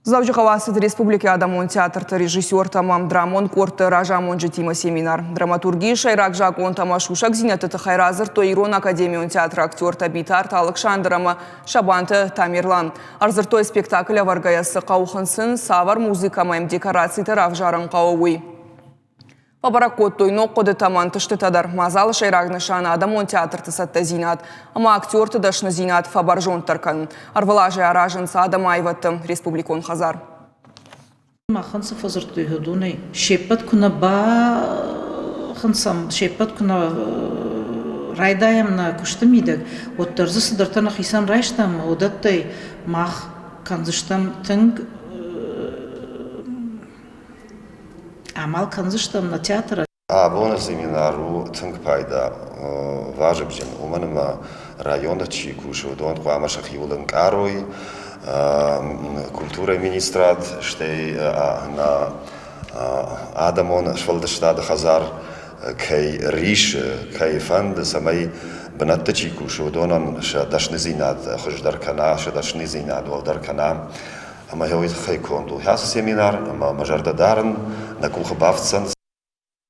Дзӕуджыхъӕуы ацыд республикӕйы адӕмон театрты режиссертӕ ӕмӕ драмон къордты разамонджытимӕ семинар. Драматургийы сӕйраг закъонтӕ ӕмӕ сусӕгдзинӕдты тыххӕй радзырдтой Ирон академион театры актертӕ Битарты Алыксандр ӕмӕ Сабанты Тамерлан. Ӕрдзырдтой спектакль ӕвӕргӕйӕ цы хъӕуы хынцын, цавӕр музыкӕ ӕмӕ декорацитӕ равзарын хъӕуы, уый. Фӕбӕрӕг кодтой ног хъуыдытӕ ӕмӕ ӕнтыстытӕ дӕр. Мадзалы сӕйраг нысан адӕмон театрты цӕттӕдзинад ӕмӕ актерты дӕсныдзинад фӕбӕрзонддӕр кӕнын. Ӕрвылазӕй аразынц адӕмы аивӕдты республикон хӕдзар. Махӕн цы фӕдзырдтой, уыдонӕй се ппӕт куы нӕ бахынцӕм, се ппӕт куы нӕ райдайӕм нӕ куысты мидӕг, уӕддӕр дзы цыдӕртӕ нӕхицӕн райстам, уыдӕттӕй мах кӕндзыстӕм тынг амал кӕндзыстӕм нӕ театры. Абоны семинар у тынг пайда, вазыгджын, уымӕн ӕмӕ районы чи кусы, уыдон хъуамӕ сӕхиуыл ӕнкъарой, культурӕйы министрад, стӕй нӕ адӕмон сфӕлдыстады хӕдзар кӕй рисы, кӕй фӕнды, цӕмӕй бынӕтты чи кусы, уыдонӕн сӕ дӕсныдзинад хуыздӕр кӕна, сӕ дӕсныдзинад уӕлдӕр кӕна. Ӕмӕ уый тыххӕй конд у ацы семинар, ӕмӕ мӕ зӕрдӕ дарын, нӕ къухы бафтдзӕн.